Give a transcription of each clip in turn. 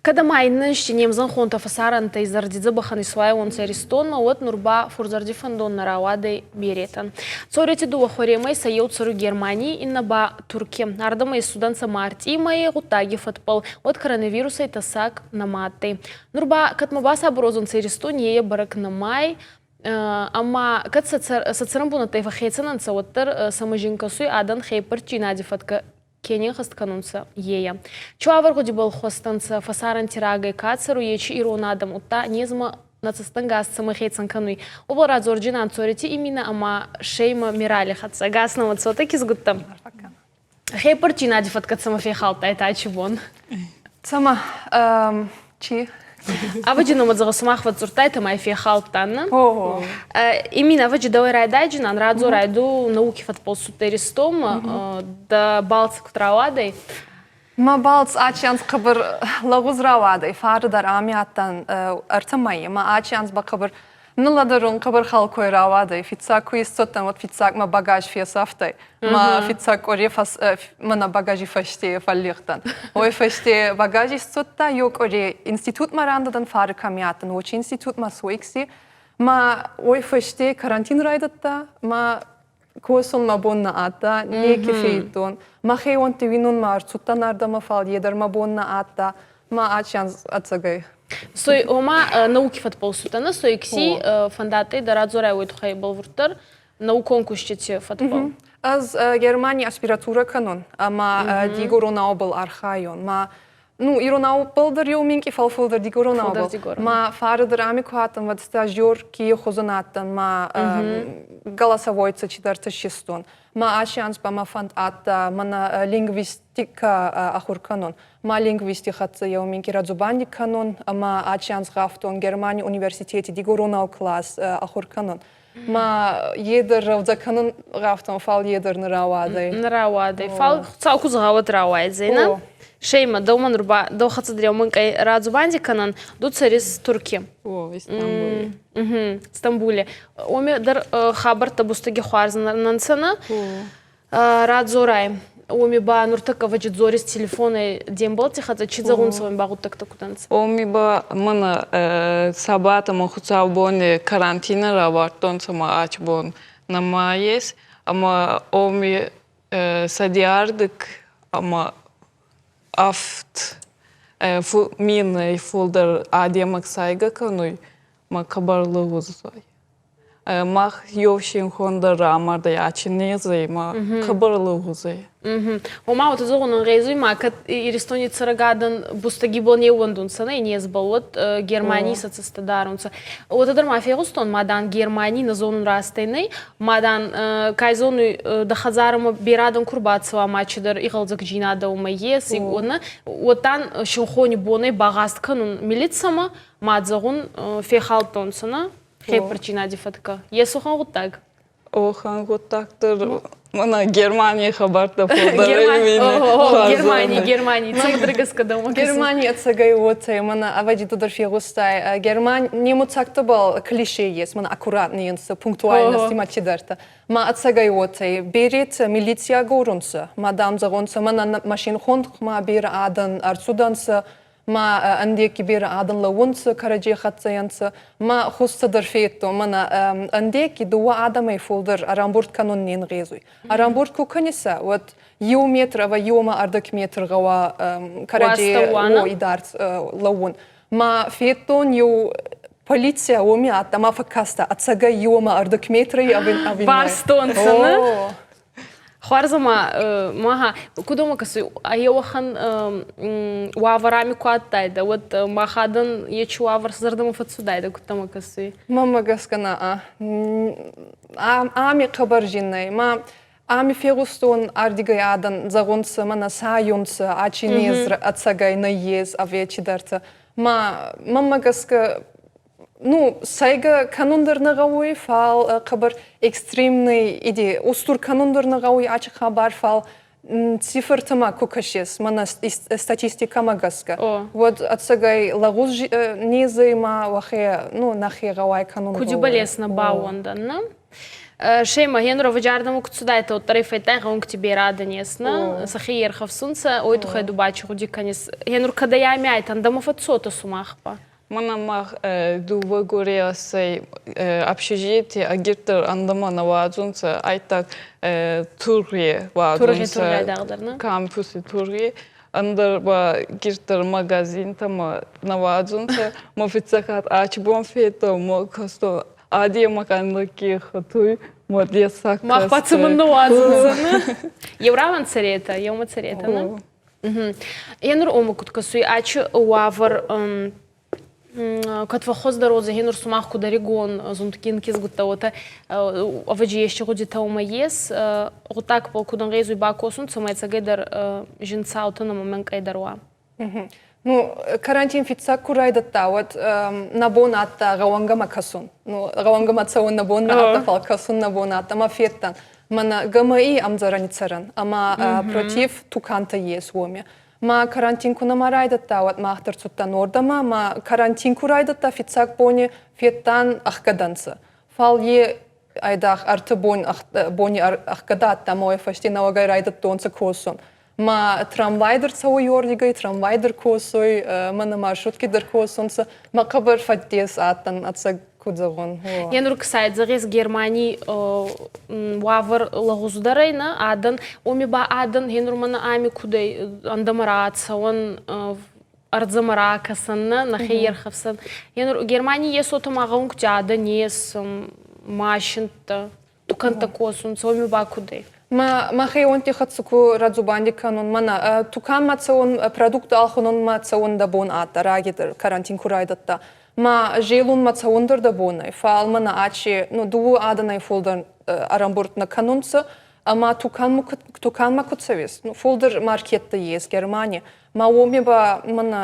Кӕд ӕма иннӕ ести не мзӕнхонтӕ фӕсарӕнтӕй зӕрдидзӕбӕхӕн исуайуонцӕ Иристонмӕ, уӕд нур ба фурзӕрди фӕндон нӕ рауадӕй беретӕн. Цорити дууӕ хуӕремӕй сӕ еу цӕруй Германий, иннӕ ба Турки. Ардӕмӕ иссудӕнцӕ мартъи мӕйи гъуддаги фӕдбӕл, уӕд коронавирусӕй тӕссаг нӕма адтӕй. Нур ба кӕдмӕ басабур уодзӕнцӕ Иристони, е бӕрӕг нӕмай. Ӕма кӕд сӕ цӕрӕнбунӕттӕй фӕххецӕн ӕнцӕ, уӕддӕр сӕмӕ зин кӕсуй адӕн хеппӕртдзийнади фӕткӕ ке не нхӕст кӕнунцӕ, ейӕ. Чуавӕр гъудибӕл хуӕстӕнцӕ фӕсарӕнти рагӕй ка цӕруй, ечи ирон адӕм, удта незмӕ нӕ цӕстӕнгас цӕмӕй хецӕн кӕнуй, уобӕл радзорджинан Цорити Иминӕ ӕма Шейма Мирали хӕццӕ. Гас нӕмӕ цотӕ кизгуттӕ. Хеппӕртдзийнади фӕткӕ цӕмӕ фехалдтай тачи бон? Цӕмӕ? Чи? Ӕвӕджи номӕдзӕгъӕ сумах фӕдздзурдтайтӕ ма фехалдтан. Имин ӕвӕджи дӕуӕй райдайджинан, радзорай ду науки фӕдбӕл цудтӕ Иристонмӕ, дӕ балц куд рауадӕй? Мӕ балц ачи анз хъӕбӕр лӕгъуз рауадӕй, фари дӕр ами адтӕн ӕртӕ мӕйи, ма ачи анз ба хъӕбӕр Ныллӕдӕрун хъӕбӕр хӕлкой рауадӕй. Фиццаг ку исцудтӕн, уӕд фиццаг мӕ багаж фесӕфтӕй. Ма фиццаг къуӕре фӕс мӕнӕ багажи фӕсте фӕллигътӕн. Уой фӕсте багаж исцудта, еу къуӕре институтмӕ рандӕдӕн, фари кӕми адтӕн, уочи институтмӕ СУИКСи. Ма уой фӕсте карантин райдӕдта, ма косун мӕ бон нӕ адта, неке федтон. Мӕхеуӕнтти уинунмӕ ӕрцудтӕн ардӕмӕ, фал е дӕр мӕ бон нӕ адта. Ма ачи анз ӕцӕгӕй. Сой, ома науки фӕдбӕл цудтӕн, СОИКСи фӕндадтӕй дӕр радзорай уой туххӕй бӕлвурддӕр наукон кустити фӕдбӕл. Ӕз Германий аспиратурӕ кӕнун ӕма дигоронаубӕл архайун. Ма ну, иронаубӕл дӕр еу минкъий, фал фулдӕр дигоронаубӕл. Ма фари дӕр ами ку адтӕн, уӕд стажерки хузӕн адтӕн, ма голосовойцӕ чидӕртӕ систон. Ма аци анз ба мӕ фӕнд адтӕ мӕнӕ лингвистикӕ ахур кӕнун. Ма лингвисти хӕццӕ еу минкъий радзубанди кӕнун ӕма аци анз гъавтон Германий университети дигоронау класс ахур кӕнун. Ма е дӕр рӕвдзӕ кӕнун гъавтон, фал е дӕр нӕ рауадӕй. Нӕ рауадӕй. Фал Хуцау ку зӕгъа, рауайдзӕй, нӕ? Шейма, дӕумӕ нур ба дӕу хӕццӕ дӕр еумӕнкъай радзубанди кӕнӕн. Ду цӕрис Турки. О, Стамбуле. Стамбуле. Уоми дӕр хабӕрттӕ бустӕги хуарз нӕ нцӕ, нӕ? Радзорай. Уоми ба нуртӕккӕ ӕвӕджи дзорис телефонӕй де мбӕлтти хӕццӕ чи зӕгъунцӕ уоми ба гъуддӕгтӕ куд ӕнцӕ? Уоми ба мӕнӕ сабат ӕма хуцаубони карантинӕ равардтонцӕ ма ачбон нӕма ес ӕма уоми сӕдиардыг ӕма авд минӕй фулдӕр адӕймаг сайгӕ кӕнуй ма хъӕбӕр лӕгъуз ӕй. Мах еу синхон дӕр рамардӕй ачи незӕй ма хъӕбӕр лӕгъузӕй. Ома уотӕ зӕгъун ӕнгъезуй ма кӕд Иристони цӕрӕг адӕн бустӕги бон не ууӕндунцӕ нӕ незбӕл, уӕд Германий сӕ цӕстӕ дарунцӕ. Уотӕ дӕр ма фегъустон, ма дан Германий нӕ зонун растӕй нӕй, ма дан кай зонуй дӕ хӕдзарӕмӕ берӕ адӕн ку рбацӕуа ма чидӕр игъӕлдзӕгдзийнадӕ уомӕ ес, уӕд дан синхони бонӕй багъаст кӕнун милицӕмӕ, ма зӕгъун фехалдтонцӕ нӕ хеппӕрчийнади фӕткӕ. Ес уӕхӕн гъуддаг? Уӕхӕн гъуддаг дӕр мӕнӕ Германий хабӕрттӕ фулдӕр Германи, Германи, цӕмӕдӕр гӕсгӕ дӕумӕ Германи ӕцӕгӕй уотӕ, мӕнӕ ӕвӕджи ду дӕр фегъустай. Герман немуцӕгтӕбӕл клише ес, мӕнӕ аккуратный нцӕ, пунктуальности ма чидӕртӕ. Ма ӕцӕгӕй уотӕ, беретӕ милици агорунцӕ, ма дам зӕгъунцӕ, мӕнӕ машинхонхмӕ берӕ адӕн ӕрцудӕнцӕ, ма ӕндеки берӕ адӕн лӕуунцӕ, кӕрӕдзей хӕццӕ ма хузтӕ дӕр федтон. Мӕнӕ ӕндеки дууӕ адӕмӕй фулдӕр ӕрӕмбурд кӕнун не нгъезуй. Ӕрӕмбурд ку кӕнисӕ, уӕд еу метр ӕва еума ӕрдӕг метр гъӕуа кӕрӕдзей идард лӕуун. Ма федтон еу полиция уоми адтӕ, ма фӕккастӕ, ӕцӕгӕй еума ӕрдӕг метрӕй ӕви Барстонцӕ, нӕ? Хуарз ӕма маха куд уомӕ кӕсуй, еуӕхӕн уавӕр ами ку адтайдӕ, уӕд махадӕн ечи уавӕр зӕрдӕмӕ фӕццудайдӕ, куд дӕмӕ кӕсуй? Мӕмӕ гӕсгӕ нӕ. Ами хъӕбӕр зин ӕй. Ма ами фегъустон ардигӕй адӕн зӕгъунцӕ, мӕнӕ сайунцӕ, ачи нез ӕцӕгӕй нӕййес ӕви чидӕртӕ. Ма мӕмӕ гӕсгӕ ну, сӕйгӕ кӕнун дӕр нӕ гъӕуй, фал хъӕбӕр экстремный иде устур кӕнун дӕр нӕ гъӕуй ачи хабар, фал цифртӕмӕ ку кӕсес, мӕнӕ статистикӕмӕ гӕсгӕ, уӕд ӕцӕгӕй лӕгъуз незӕй ма уӕхе, ну, нӕхе гъӕуай кӕнун Куди болезненно баууӕндӕн, нӕ? Шема, генур ӕвӕджардӕмӕ куд цудайтӕ, уӕддӕр ӕй федтай гъӕунгти берӕ адӕн ес, нӕ? Сӕхе ерхӕфсунцӕ, уой туххӕй ду ба чи гъуди кӕнис? Генур кӕдӕй ами айтӕ, ӕндӕмӕ фӕццотӕ сумах ба? Мӕнӕ мах дууӕ горӕсӕй общежитие ӕгирддӕр ӕндӕмӕ нӕ уадзунцӕ, айдтаг тургъи уадзунцӕ, кампуси тургъи, ӕндӕр ба гирддӕр магазинтӕмӕ нӕ уадзунцӕ. Мӕ фиццаг хатт ачи бон федтон, мӕ костон адӕймагӕн хатуй, ма дессаг. Мах ба цӕмӕннӕ уадзунцӕ? Еу рауӕн цӕретӕ, еумӕ цӕретӕ, нӕ? Енур ома куд кӕсуй, ачи уавӕр кӕд фӕххуӕздӕр уодзӕй, енур сумах куд ӕригон зундгин кизгуттӕ уотӕ, ӕвӕдзи ести гъудитӕ уомӕ ес, гъуддагбӕл куд ӕнгъезуй бакосун, цӕмӕй ӕцӕгӕйдӕр зин цаутӕ нӕмӕ мӕнкъӕйдӕр уа? Ну, карантин фиццаг ку райдӕдта, уӕд нӕ бон адтӕ гъӕуангӕмӕ кӕсун. Ну, гъӕуангӕмӕ цӕун нӕ бон нӕ адтӕ, фал кӕсун нӕ бон адтӕ. Ӕма федтан, мӕнӕ ГМИ ӕмдзӕрӕни цӕрӕн ӕма против тукантӕ ес уоми. Ма карантин ку нӕма райдӕдта, уӕд мах дӕр цудтан уордӕмӕ, ма карантин ку райдӕдта фиццаг бони, федтан ӕхгӕдӕнцӕ. Фал е айдагъ ӕртӕ бони ӕхгӕд адтӕ ӕма уой фӕсте нӕуӕгӕй райдӕдтонцӕ косун. Ма трамвай дӕр цӕуй уордигӕй, трамвай дӕр косуй, мӕнӕ маршрутки дӕр косунцӕ. Ма хъӕбӕр фӕддес адтӕн, ӕцӕг ку зӕгъон. Е нур ксайд зӕгъес Германий уавӕр лӕгъуздӕр ӕй, нӕ адӕн, уоми ба адӕн гьенур мӕнӕ ами кудӕй ӕндӕмӕ рацӕуӕн, ӕрдзӕмӕ ракӕсӕн, нӕ, нӕхе ерхӕфсӕн. Енур Германий ес уотӕ ма гъӕунгти адӕн ес, машинттӕ, тукӕнттӕ косунцӕ, уоми ба куд ӕй? Мӕ мӕхеуонти хӕццӕ ку радзубанди кӕнун, мӕнӕ туканмӕ цӕун, продукт ӕлхӕнунмӕ цӕун дӕ бон адтӕ, раги дӕр карантин ку райдӕдта. Ма зелунмӕ цӕун дӕр дӕ бон ӕй, фал мӕнӕ ачи, ну, дууӕ адӕнӕй фулдӕр ӕрӕмбурд нӕ кӕнунцӕ, ӕма туканмӕ ку цӕуис, ну, фулдӕр маркеттӕ ес Германий, Ма уоми ба мӕнӕ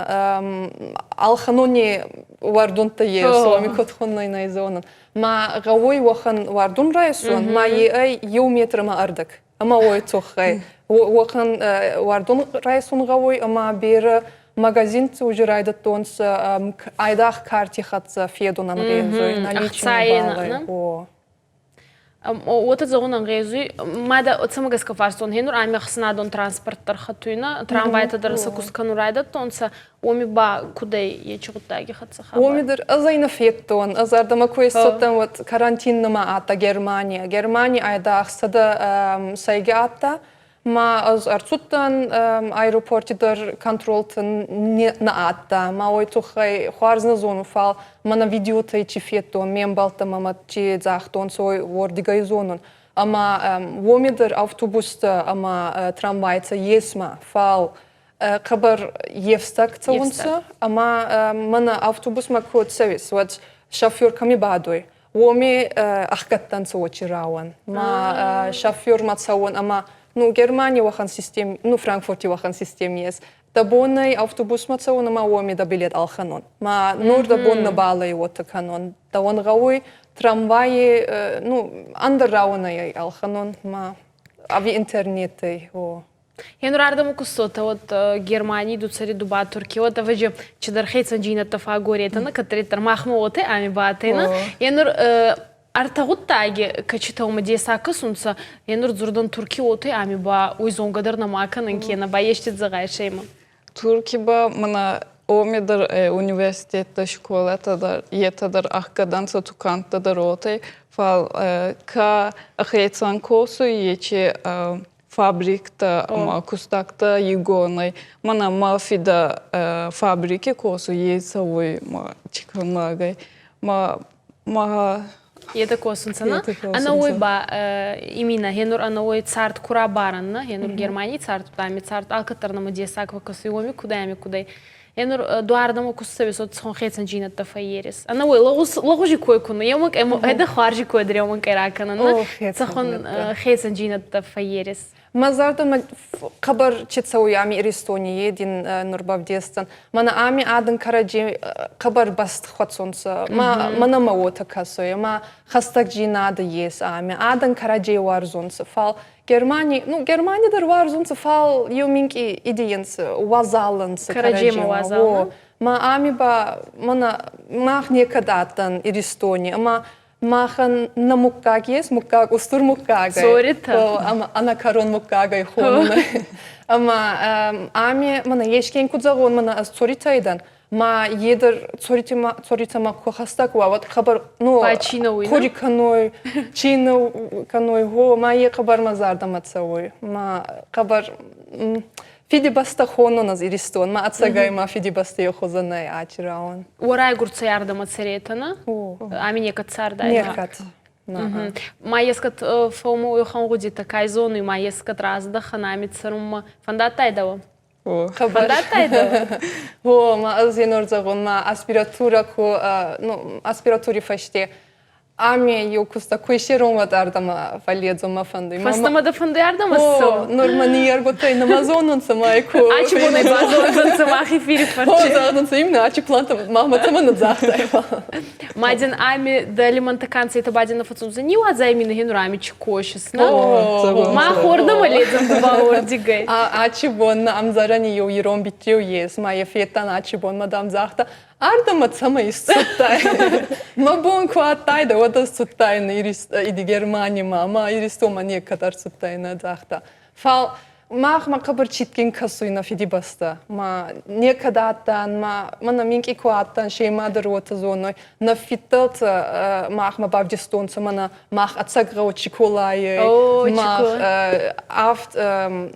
ӕлхӕнуни уӕрдунтӕ ес, уоми куд хуннуй нӕ зонун. Ма гъӕуй уӕхӕн уӕрдун райсун, ма е ӕй еу метр ӕма ӕрдӕг. Ӕма уой туххӕй уӕхӕн уӕрдун райсун гъӕуй ӕма берӕ магазинти уже райдӕдтонцӕ айдагъ карти хӕццӕ федун ӕнгъезуй, наличный баллӕй. Уотӕ зӕгъун ӕнгъезуй, мадӕ цӕмӕ гӕсгӕ фарстон, гьенур ами ӕхсӕнадон транспорт дӕр хӕтуйна, трамвайтӕ дӕр сӕ куст кӕнун райдӕдтонцӕ, уоми ба кудӕй ечи гъуддаги хӕццӕ хабар? Уоми дӕр ӕз ӕй нӕ федтон. Ӕз ардӕмӕ ку иссудтӕн, уӕд карантин нӕма адтӕ Германия. Германий айдагъ 100 сӕйгӕ адтӕ, Ма ӕз ӕрцудтӕн аэропорти дӕр контролтӕ нӕ адтӕ. Ма уой туххӕй хуарз нӕ зонун, фал мӕнӕ видеотӕй чи федтон, ме мбӕлттӕ мӕмӕ чи загътонцӕ, уой уордигӕй зонун. Ӕма уоми дӕр автобустӕ ӕма трамвайтӕ ес ма, фал хъӕбӕр ефстаг цӕунцӕ ӕма мӕнӕ автобусмӕ ку цӕуис, уӕд шофер кӕми бадуй, уоми ӕхгӕдтӕнцӕ уочи рауӕн. Ма шофермӕ цӕун ӕма ну Германий уӕхӕн систем, ну Франкфурти уӕхӕн систем ес. Дӕ бонӕй автобусмӕ цӕун ӕма уоми дӕ билет ӕлхӕнун. Ма нур дӕ бон нӕбал ӕй уотӕ кӕнун. Дӕуӕн гъӕуй трамвайи, ну ӕндӕр рауӕнӕй ӕлхӕнун, ма ӕви интернетӕй, о. Енур ардӕм ку ссотӕ, уӕд Германий ду цӕри, ду ба Турки, уӕд ӕвӕджи чидӕр хецӕнджийнӕдтӕ фӕггоретӕ, кӕддӕриддӕр махмӕ уотӕ ами ба атӕнӕ. Енур ӕртӕ гъуддаги кӕчитӕ уомӕ дессаг кӕсунцӕ, енур дзурдан Турки уотӕ ами ба уой зонгӕ дӕр нӕма кӕнӕн, кенӕ ба ести зӕгъай сӕмӕ. Турки ба мӕнӕ уоми дӕр университеттӕ, скъолатӕ дӕр, етӕ дӕр ӕхгӕдӕнцӕ, тукӕнттӕ дӕр уотӕ, фал ка хецӕн косуй, ечи фабриктӕ ӕма кустӕгтӕ игонӕй. Мӕнӕ мӕ фидӕ фабрики косуй, е цӕуй ма чиконлагӕй. Ма ма Етӕ косунцӕ, на? Ӕнӕуой ба именно гьенур ӕнӕуой цард ку рабарӕн, на? Гьенур Германий цард, ами цард алкӕддӕр нӕмӕ дессаг фӕккӕсуй, уоми кудӕй, ами кудӕй. Енур дуардӕмӕ ку ссӕуис, уӕд цӕун хецӕнджийнӕдтӕ фӕййерис. Ӕнӕуой лӕгъузи кой ку нӕ, еумӕ ӕдӕ хуарзи кой дӕр еумӕ ракӕнӕн, цӕхуӕн хецӕнджийнӕдтӕ фӕййерис. Мӕ зӕрдӕмӕ хъӕбӕр чи цӕуй ами Иристони, е дин нур бавдесдзӕн. Мӕнӕ ами адӕн кӕрӕдзей хъӕбӕр баст хуӕцунцӕ. Ма мӕнӕмӕ уотӕ кӕсуй, ӕма хӕстӕгдзийнадӕ ес ами. Адӕн кӕрӕдзей уарзунцӕ, фал Германи, ну, Германи дӕр уарзунцӕ, фал еу минкъий идейӕнцӕ, уазал ӕнцӕ. Кӕрӕдземӕ уазал. Ма ами ба мӕнӕ мах некӕд адтан Иристони, ӕма Махӕн нӕ муггаг ес, муггаг устур муггагӕй. Цоритӕ. Ӕма ӕнӕкӕрон муггагӕй хонун. Ӕма ами мӕнӕ ескен ку зӕгъон, мӕнӕ ӕз Цоритӕй дӕн, ма е дӕр Цоритӕмӕ Цоритӕмӕ ку хӕстӕг уа, уӕд хъӕбӕр ну хъури кӕнуй, чи нӕ кӕнуй, гъо, ма е хъӕбӕр мӕ зӕрдӕмӕ цӕуй. Ма хъӕбӕр Фидибӕстӕ хонун ӕз Иристон, ма ӕцӕгӕй ма Фидибӕсти хузӕн ӕй ачи рауӕн. Уӕ райгурдцӕй ардӕмӕ цӕретӕ, Ами некӕд цардайдӕ? Некӕд. Ма ескӕд фӕумӕ уӕхӕн гъудитӕ ка зонуй, ма ескӕд раздӕхӕн ами цӕрунмӕ фӕндадтайдӕ уӕ? Фӕндадтайдӕ? О, ма ӕз енор зӕгъун, ма аспиратура ку, ну, аспиратури фӕсте Ами еу куста ку иссерон, уӕд ардӕмӕ фӕлледзун мӕ фӕндуй. Фӕстӕмӕ дӕ фӕндуй ардӕмӕ цӕун? Нур мӕ ниййергутӕй нӕма зонунцӕ ма ку. Ачи бонӕй базондзӕнцӕ мах эфири фӕрчи. Зонунцӕ именно ачи плантӕ мамӕ цӕмӕн загътай. Мадин ами дӕ лимонта канцета бадина фӕцунцӕ ниуадзай мин генур ами чи кошис, на? Мах ордӕмӕ ледзӕн ба ордигӕй. Ачи бон ӕмдзӕрӕни еу ирон биттеу ес, ма е федтан ачи бон мадам загъта, Ардӕмӕ цӕмӕ исцудтай? Мӕ бон ку адтайдӕ, уӕд ӕз цудтайнӕ иди Германимӕ ӕма Иристонмӕ некӕд ӕрцудтайнӕ, загъта. Фал махмӕ хъӕбӕр цитгин кӕсуй нӕ Фидибӕстӕ. Ма некӕд адтан, ма мӕнӕ минкъий ку адтан, сема дӕр уотӕ зонуй. Нӕ фидтӕлтӕ махмӕ бавдистонцӕ мӕнӕ мах ӕцӕг гъӕу Чиколайӕй, мах авд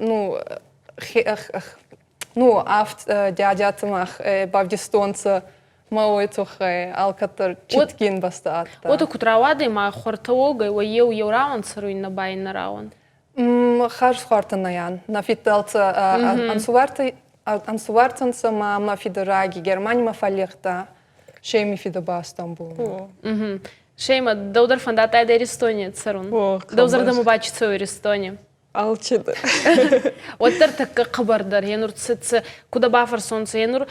ну ну, авд дядяты мах бавдистонцӕ ма уой туххӕй алкӕддӕр цитгин бӕстӕ адтӕй. Уотӕ куд рауадӕй ма хуӕртӕ уогӕй, уӕ еу еу рауӕн цӕруй, иннӕ ба иннӕ рауӕн? Хӕрз хуӕртӕ нӕ Нӕ фидтӕлтӕ ӕнсувӕртӕ ӕнсувӕртӕ нцӕ ма мӕ фидӕ раги Германимӕ фӕллигъта. Шеми фидӕ ба Стамбулмӕ. Шейма, дӕу дӕр фӕндадтайдӕ Иристони цӕрун? Дӕу зӕрдӕмӕ ба чи цӕуй Иристони? Алчидӕр. Уӕддӕр тӕккӕ хъӕбӕрдӕр. Енур цы куда бафӕрсонцӕ, енур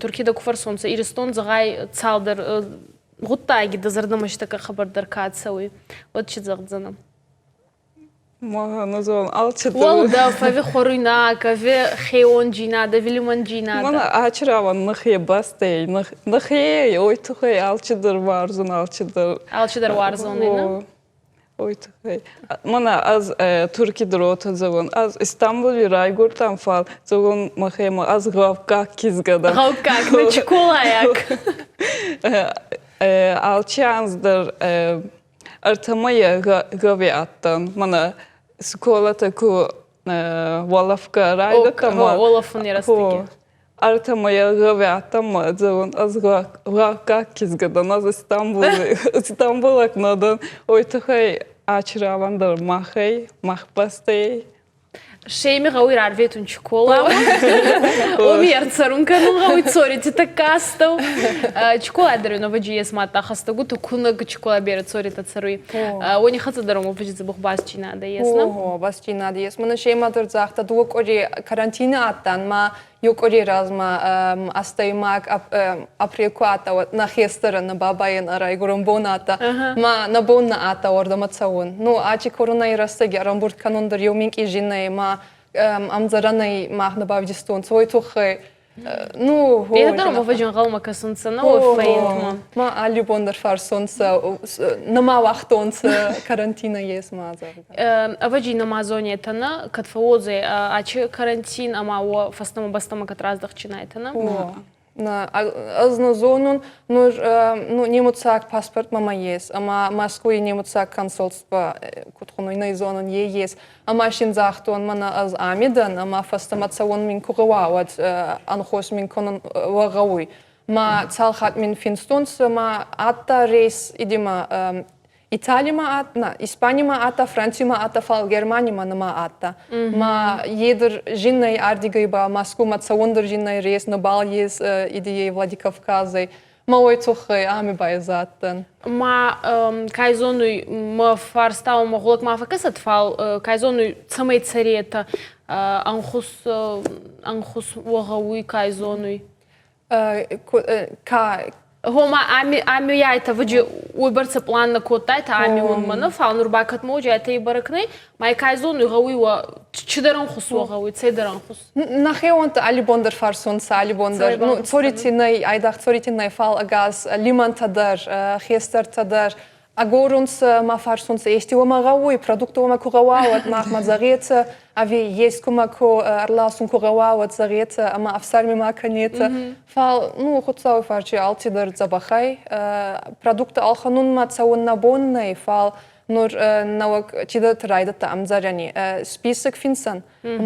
Турки да ку фӕрсонцӕ, Иристон зӕгъай цалдӕр гъуддаги дӕ зӕрдӕмӕ тӕккӕ хъӕбӕрдӕр ка цӕуй, уӕд чи зӕгъдзӕнӕ? Ма зон, алчидӕр. Уӕлдӕф, ӕви хуӕруйнаг, ӕви хеонджийнадӕ, ӕви лимӕнджийнадӕ? Мана ачирауан нӕхе бӕстӕй, нӕхе, ой тухӕй алчидӕр уарзун, алчидӕр. Алчидӕр уарзон, не? Ой туххӕй. Мӕнӕ ӕз Турки дӕр зӕгъун. Ӕз Истамбули райгурдтӕн, фал зӕгъун мӕхемӕ ӕз гъӕуккаг кизгӕ дӕн. Гъӕуккаг, нӕ Чиколайаг. Алчи анз дӕр ӕртӕмӕй гъӕуи адтӕн. Мӕнӕ скъолатӕ ку уолӕфгӕ райдӕдта. Уолӕфун рӕстӕги. Ӕртӕмӕй гъӕуӕтӕмӕ зӕгъун, ӕз гъӕуккаг кизгӕ дӕн, ӕз Стамбулаг нӕ дӕн. Уой туххӕй ачирауӕн дӕр махӕй, мах бӕстӕй. Шеми гъӕуй рарветун Чиколамӕ. Оми ӕрцӕрун кӕнун гъӕуй цорити тӕккӕ астӕу. Чикола дӕр ӕвӕджи ес мадта хӕстӕгутӕ кунӕг Чикола берӕ цоритӕ цӕруй. Уони хӕццӕ дӕр ӕвӕджи дзӕбӕх бастжийнадӕ ес, нӕ? Ого, бастжийнадӕ ес. Мӕнӕ шема дӕр загъта, дууӕ къуӕре карантини адтан, ма еу къуӕрей размӕ ӕстӕймаг апрель ку адтӕ, уӕд нӕ хестӕрӕн, нӕ бабайӕн ӕ райгурӕн бон адтӕ, ма нӕ бон нӕ адтӕ уордӕмӕ цӕун. Ну, ачи коронай рӕстӕги ӕрӕмбурд кӕнун дӕр еу минкъий зин ӕй, ма ӕмдзӕрӕнӕй мах нӕ бавдистонцӕ, уой туххӕй. Ну, Етӕ дӕр ӕвӕджи ӕнгъӕлмӕ кӕсунцӕ нӕ фӕйнтмӕ. Ма алли бон дӕр фӕрсунцӕ, нӕма уагътонцӕ карантинӕ ес ма, зӕгъгӕ. Ӕвӕджи нӕма зонетӕ нӕ, кӕд фӕуодзӕй ачи карантин ӕма уӕ фӕстӕмӕ бӕстӕмӕ кӕд раздӕхчинайтӕ нӕ? На, ӕз нӕ зонун, нур ну, немуцаг паспорт мӕмӕ ес, ӕма Мӕскуй немуцаг консульство, куд хунуй, нӕ зонун, е ес. Ӕма син загътон, мӕнӕ ӕз ами дӕн, ӕма фӕстӕмӕ цӕун мин ку гъӕуа, уӕд ӕнхус мин кӕнун уӕ гъӕуй. Ма цал хатт мин финстонцӕ, ма адта рейс идима Италимӕ на, Испанимӕ адта, Францимӕ адта, фал Германимӕ нӕма адта. Ма едр зиннӕй ардигӕй ба Москвумӕ цӕун дӕр зиннӕй рейс, нӕбал ес идейӕй Владикавказӕй. Ма уой туххӕй ами байзадтӕн. Ма кай зонуй, мӕ фарстау мӕ гъулӕг ма фӕкӕсӕд, фал кай зонуй, цӕмӕй цӕретӕ, ӕнхус ӕнхус уӕ гъӕуй, кай зонуй. Ка Гъома, ами ами яйтӕ вӕджи уойбӕрцӕ план нӕ кодтайтӕ ами унмӕ нӕ, фал нур ба кӕд моджайтӕ и бӕрӕг нӕй, ма кай зонуй гъӕуй уӕ чидӕр ӕнхус уӕ гъӕуй, цӕйдӕр ӕнхус. Нӕхеуонтӕ аллибон дӕр фӕрсунцӕ, аллибон дӕр. Ну, цорити нӕй, айдагъ цорити нӕй, фал ӕгас лимӕнтӕ дӕр, хестӕртӕ дӕр. Агорунцӕ ма фӕрсунцӕ, ести уӕмӕ гъӕуй, продукт уӕмӕ ку гъӕуа, уӕд махмӕ зӕгъетӕ, ӕви ескумӕ ку ӕрласун ку гъӕуа, уӕд зӕгъетӕ ӕма ӕфсӕрми ма кӕнетӕ. Фал, ну, Хуцауи фӕрци алцидӕр дзӕбӕх ӕй. Продукттӕ ӕлхӕнунмӕ цӕун нӕ бон нӕй, фал нур нӕуӕг чидӕртӕ райдӕдта ӕмдзӕрӕни список финсӕн,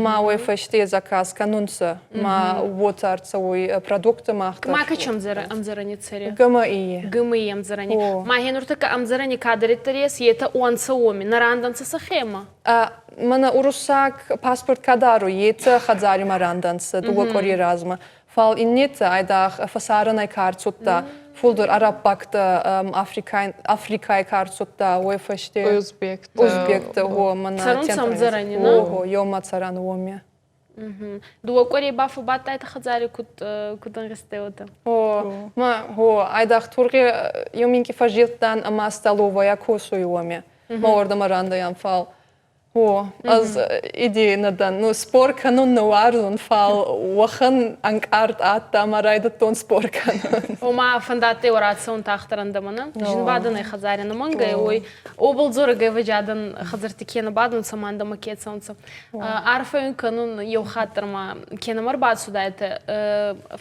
ма уой фӕсте заказ кӕнунцӕ, ма уотӕ ӕрцӕуй продукттӕ мах дӕр. Ма кӕчи ӕмдзӕрӕни цӕри? ГМИ. ГМИ ӕмдзӕрӕни. Ма хе нуртӕккӕ ӕмдзӕрӕни кадӕриддӕр ес, етӕ уонцӕ уоми, нӕ рандӕнцӕ сӕхемӕ? Мӕнӕ уруссаг паспорт ка даруй, етӕ хӕдзари ма рандӕнцӕ дууӕ къуӕрей размӕ. Фал иннетӕ айдагъ фӕсарӕнӕй ка ӕрцудта, фулдӕр араббӕгтӕ, Африкӕй ка ӕрцудта, уой фӕсте Узбектӕ. Узбектӕ, гъо, мӕнӕ Цӕрунцӕ ӕмдзӕрӕни, нӕ? Гъо, еумӕ цӕрӕн уоми. Дууӕ къуӕрей ба фӕббадтайтӕ хӕдзари, куд куд ӕнгъизтӕй уотӕ? Гъо, ма гъо, айдагъ тургъи еу минкъий фӕззилдтан ӕма столовая косуй уоми. Ма уордӕмӕ рандӕйан, фал О, ӕз идейӕ нӕ дӕн. Ну, спор кӕнун нӕ уарзун, фал уӕхӕн ӕнкъард адтӕ ӕма райдӕдтон спор кӕнун. Ома фӕндадтӕй уӕ рацӕун тагъддӕр ӕндӕмӕ, нӕ? Зинбадӕнӕй хӕдзари нӕмӕнгӕй, уой обыл дзорӕг ӕвӕджи адӕн хӕдзӕртти ке нӕ бадунцӕ ма ӕндӕмӕ ке цӕунцӕ. Арфӕ уин кӕнун еу хатт дӕр ма ке нӕмӕ ӕрбацудайтӕ.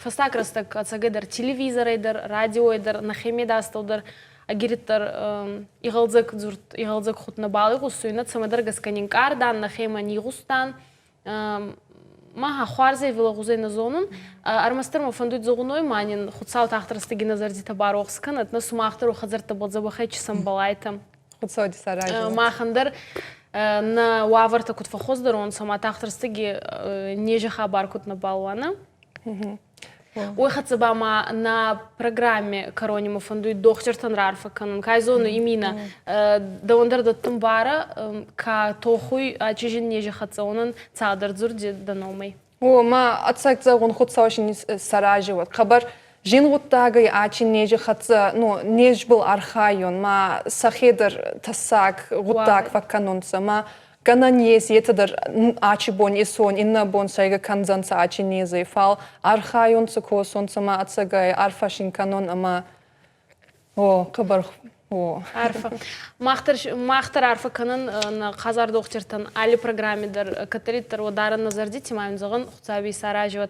Фӕстаг рӕстӕг ӕцӕгӕйдӕр телевизорӕй дӕр, радиойӕ дӕр, нӕхе медастӕу дӕр ӕгириддӕр игъӕлдзӕг дзурд, игъӕлдзӕг худт нӕбал игъусуй, нӕ цӕмӕдӕр гӕсгӕ нинкъардан, нӕхемӕ нийгъустан. Ма хуарзӕй лӕгъузӕй нӕ зонун. Ӕрмӕстдӕр мӕ фӕндуй зӕгъун, ма нин Хуцау тагъд рӕстӕги нӕ зӕрдитӕ барохс кӕнӕд, нӕ сумах дӕр хӕдзӕрттӕбӕл дзӕбӕхӕй чи сӕмбӕлайтӕ. Хуцау ди сарази. Махӕн дӕр нӕ уавӕртӕ куд фӕххуӕздӕр уонцӕ, ма тагъд рӕстӕги нези хабар куд нӕбал уа, нӕ? Уой хӕццӕ ба ма нӕ программе кӕрони мӕ фӕндуй дохтиртӕн раарфӕ кӕнун. Кай зону, имина, дӕуӕн дӕр дӕттун барӕ, ка тохуй чижин нези хӕццӕ, уонӕн цалдӕр дзурди дӕ номӕй. О, ма ӕцӕг зӕгъун, Хуцау син исарази уӕд. Хъӕбӕр зин гъуддагӕй ачи нези хӕццӕ, ну, незбӕл архайун, ма сӕхе дӕр тӕссаг гъуддаг фӕккӕнунцӕ, ма гӕнӕн ес, етӕ дӕр ачи бон исон, иннӕ бон сӕйгӕ кӕндзӕнцӕ ачи незӕй, фал архайунцӕ, косунцӕ ма ӕцӕгӕй арфӕ син кӕнун ӕма о, хъӕбӕр о. Арфӕ. Мах дӕр арфӕ кӕнӕн нӕ хъазар дохтиртӕн алли программи дӕр кӕддӕриддӕр уӕ дарӕн нӕ зӕрдити ма ин зӕгъӕн Хуцауи исарази уӕд.